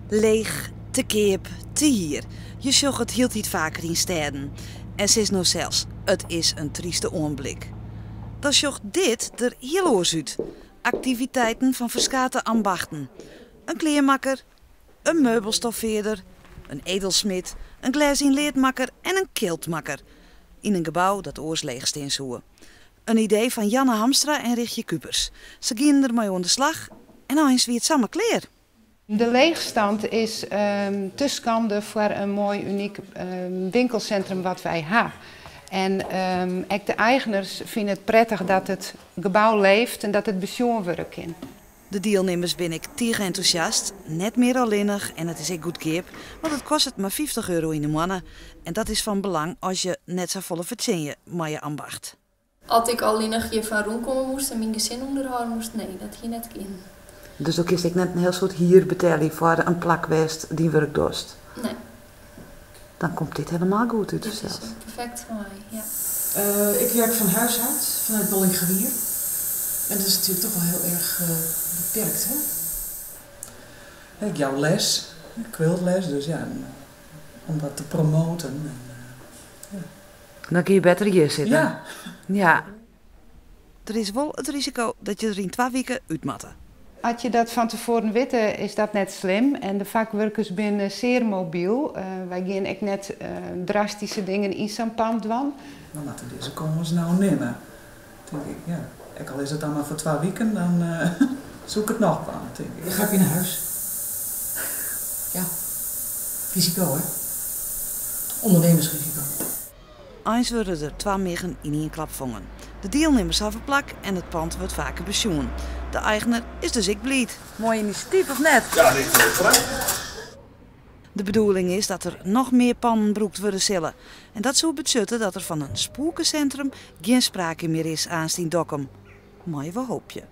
Leech, te keap, te hier. Je sjogge it hieltyd faker yn stêden. En sis no sels, it is in tryste oanblik. Dan sjocht dit der hiel oars út. Aktiviteiten fan ferskate ambachten. In kleanmakker, in meubelstoffearder, in edelsmid, in glês-yn-leadmakker en in kiltmakker. Yn in gebou dat oars leech stean soe. In idee fan Janne Hamstra en Rigtje Kupers. Se gienen der mei oan de slach en eins wie it samar klear. De leechstand is te skande foar in moai unyk winkelsintrum wat wy ha. En ek de eigeners fine it prettich dat it gebou leeft en dat it besjoen wurde kin. De dielnimmers binne ek tige entûsjast, net mear allinnich en it is ek goedkeap, want it kostet mar 50 euro yn 'e moanne. En dat is fan belang as je net safolle fertsjinje mei je ambacht. As ik allinnich hjirfan rûnkomme moast en myn gesin ûnderhâlde moast, nee, dat hie net kinnen. Dus do kinst ek net in hiel soad hier betelje foar in plak wêr'tst dyn wurk dochst? Nee. Dan komt dit helemaal goed út Dit is fansels. perfekt foar my, ja. Ik werk van huis uit, vanuit Bollingewier. En dat is natuurlijk toch wel heel erg beperkt, hè? Ik jou les, quiltles, dus ja, om dat te promoten. En, ja. Dan kin je better hjir sitte. Ja. Ja. Der is wol it risiko dat je der yn 2 wiken út moatte. As je dat fan tefoaren witte, is dat net slim. En de fakwurkers binne sear mobyl. Wy gean ek net drastyske dingen yn sa'n pand dwaan. We moatte dizze kâns no nimme, tink ik. Ja. Ek al is it dan mar foar 2 wiken, dan soe ik it noch dwaan, tink ik. Dan ga ik weer naar huis. Ja, risico hè. Ondernemersrisico. Eins wurde der 2 miggen yn ien klap fongen. De dielnimmers hawwe plak en it pand wurdt faker besjoen. De eigener is dus ek bliid. Moai inisjatyf, of net? Ja, dit is prachtig. De bedoeling is dat der noch mear pannen brûkt wurde sille. En dat soe betsjutte dat der fan in spoekesintrum gjin sprake mear is aanst yn Dokkum. Meie we hoopje.